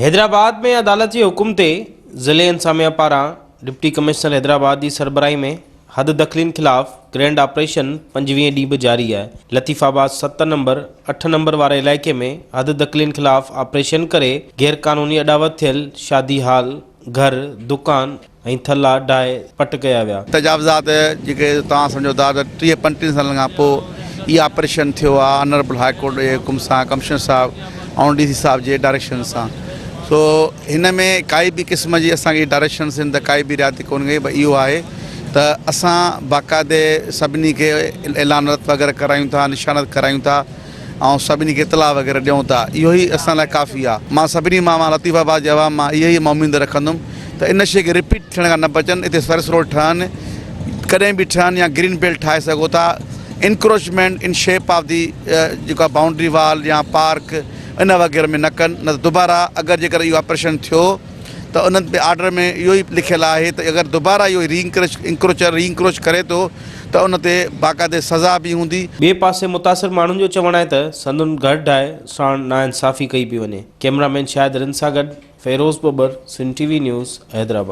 حيدرآباد ۾ عدالت جي حڪم تي ضلعي انتظاميا پاران ڊپٽي ڪمشنر حيدرآباد جي سربراهي ۾ حد دخلين خلاف گرينڊ آپريشن پنجويهين ڏينهن به جاري آهي. لطيف آباد ست نمبر، اٺ نمبر واري علائقي ۾ حد دخلين خلاف آپريشن ڪري غير قانوني اڏاوت ٿيل شادي هال، گهر، دڪان ۽ ٿلها ڊاهي پٽ ڪيا ويا. تجاوزات جيڪي توهان سمجهو ٿا ته 30 35 سالن کان پوء اهي آپريشن ٿيو آهي آنربل هاء ڪورٽ جي حڪم سان ڪمشنر صاحب ۽ ڊي سي صاحب جي ڊائريڪشن سان سو هن ۾ ڪائي به قسم جي اسان کي ڊائريڪشنس آهن ته ڪائي به رعايت ڪونه ڪئي بس اهو آهي ته اسان باقاعدي سڀني کي اعلانات وغيره ڪرايون ٿا نشانات ڪرايون ٿا ۽ سڀني کي اطلاع وغيره ڏيون ٿا اهو ئي اسان لاء ڪافي آهي مان سڀني مان مان لطيف آباد جي عوام مان اها ئي مان اميد رکندم ته ان شيء کي رپيٽ ٿيڻ کان نه بچن اتي سروس روڊ ٺهن ڪڏهن به ٺهن يا گرين بيلٽ ٺاهي سگهو ٿا encroachment in shape of the جيڪا بائونڊري وال يا پارڪ ان وغيره ۾ نه ڪن نه ته دوباره اگر جيڪر اهو آپريشن ٿيو ته انهن تي آرڊر ۾ اهو ئي لکيل آهي ته اگر دوباره اهو ري انڪريچ انڪروچر ري انڪروچ ڪري ٿو ته ان تي باقاعدي سزا به هوندي. ٻئي پاسي متاثر ماڻهن جو چوڻ آهي ته سندن گهر ڊاهي ساڻ ناانصافي ڪئي پئي وڃي. ڪئميرا مين شاهد رند سان گڏ Feroz Babbar, Sindh T V news, Hyderabad.